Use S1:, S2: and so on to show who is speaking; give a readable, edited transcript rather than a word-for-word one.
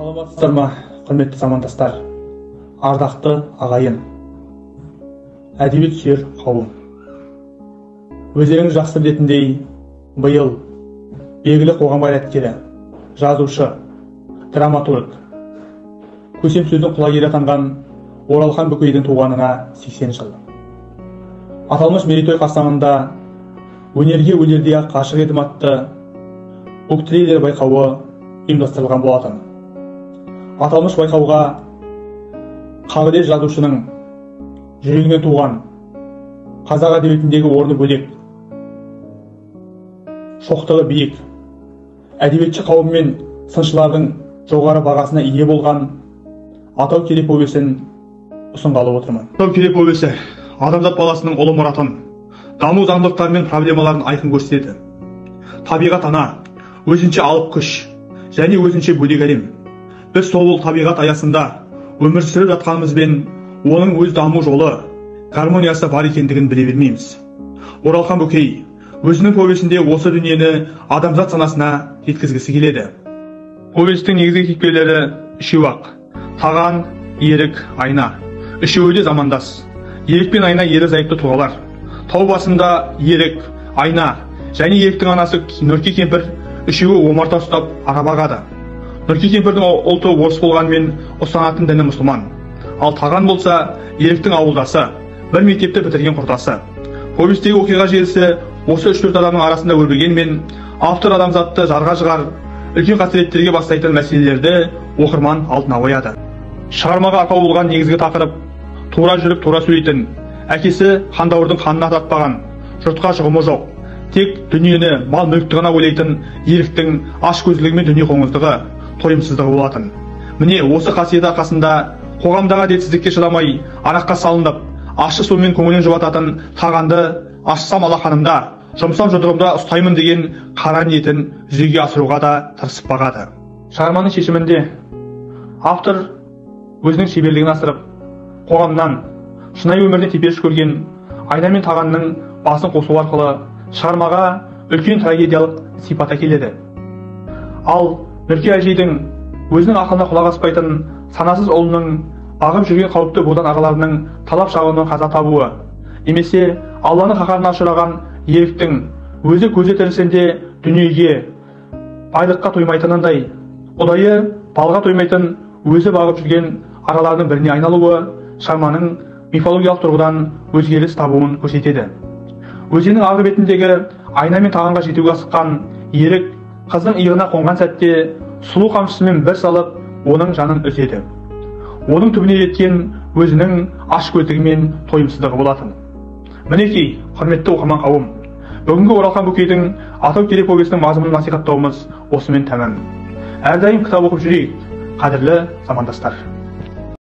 S1: Саламатсыздар ма, құрметті замандастар, ардақты ағайын, әдебиет сүйер қауым. Өздеріңіз жақсы білетіндей, биыл белгілі қоғам қайраткері, жазушы, драматург, көсем сөздің құлагері атанған Оралхан Бөкейдің туғанына 80 жыл. Аталмыш мерейтой қарсаңында өнерге өлердей-ақ ғашық едім атты буктрейлер байқауы ұйымдастырылған болатын. Аталмыш байқауға қабілет жазушының жүрегінен туған, қазақ әдебиетіндегі орны бөлек, шоқтығы биік, әдебиетші қауым мен сыншылардың жоғары бағасына ие болған Атау керек повесін ұсынғалы отырмын. Атау керек повесі адамзат баласының ұлы мұратын, даму заңдылықтары мен проблемаларын айқын көрсетеді. Табиғат ана, өзінше алып күш және өзінше бөлек әлем. Біз сол табиғат аясында өмір сүріп жатқанымызбен оның өз даму жолы, гармониясы бар екендігін біле бермейміз. Оралхан Бөкей өзінің повесінде осы дүниені адамзат санасына жеткізгісі келеді. Повестің негізгі кейіпкерлері үшеу-ақ: Таған, Ерік, Айна. Үшеуі де замандас. Ерік пен Айна ерлі зайыпты тұлғалар. Тау басында Ерік, Айна және Еріктің анасы Нұрке кемпір үшеуі омарта ұстап ара бағады. Нұрке кемпірдің ұлты орыс болғанымен ұстанатын діні мұсылман. Ал Таған болса Еріктің ауылдасы, бір мектепті бітірген құрдасы. Повестегі оқиға желісі осы үш-төрт адамның арасында өрбігенмен, автор адамзатты жарға жығар, үлкен қасіреттерге бастайтын мәселелерді оқырман алдына қояды. Шығармаға арқау болған негізгі тақырып тура жүріп тура сөйлейтін, әкесі Хандауырдың қанына татпаған, жұртқа жұғымы жоқ, тек дүниені, мал мүлікті ғана ойлайтын Еріктің ашкөзділігі мен дүниеқоңыздығы, тойымсыздығы болатын. Міне осы қасиеті арқасында қоғамдағы әділетсіздікке шыдамай, араққа салынып, ащы сумен көңілін жұбататын Тағанды ашсам алақанымда, жұмсам жұдырығымда ұстаймын деген қара ниетін жүзеге асыруға да тырысып бағады. Шығарманың шешімінде автор өзінің шеберлігін асырып, қоғамнан, шынайы өмірден теперіш көрген Айна мен Тағанның басын қосу арқылы шығармаға үлкен трагедиялық сипат әкеледі. Ал Нұрке әжейдің өзінің ақылына құлақ аспайтын санасыз ұлының бағып жүрген қауіпті бодан ағаларының талап шағуынан қаза табуы, немесе Алланың қаһарына ұшыраған Еріктің өзі көзі тірісінде дүниеге, байлыққа тоймайтынындай, ұдайы балға тоймайтын өзі бағып жүрген араларының біріне айналуы шығарманың мифологиялық тұрғыдан өзгеріс табуын көрсетеді. Өзеннің арғы бетіндегі Айна мен Тағанға жетуге асыққан Ерік қыздың иығына қонған сәтте сұлу қамшысымен бір салып, оның жанын үзеді. Оның түбіне жеткен өзінің ашкөздігі мен тойымсыздығы болатын. Мінекей, құрметті оқырман қауым, бүгінгі Оралхан Бөкейдің Атау керек повесінің мазмұнын насихаттауымыз осымен тәмам. Әрдайым кітап оқып жүрейік, қадірлі замандастар.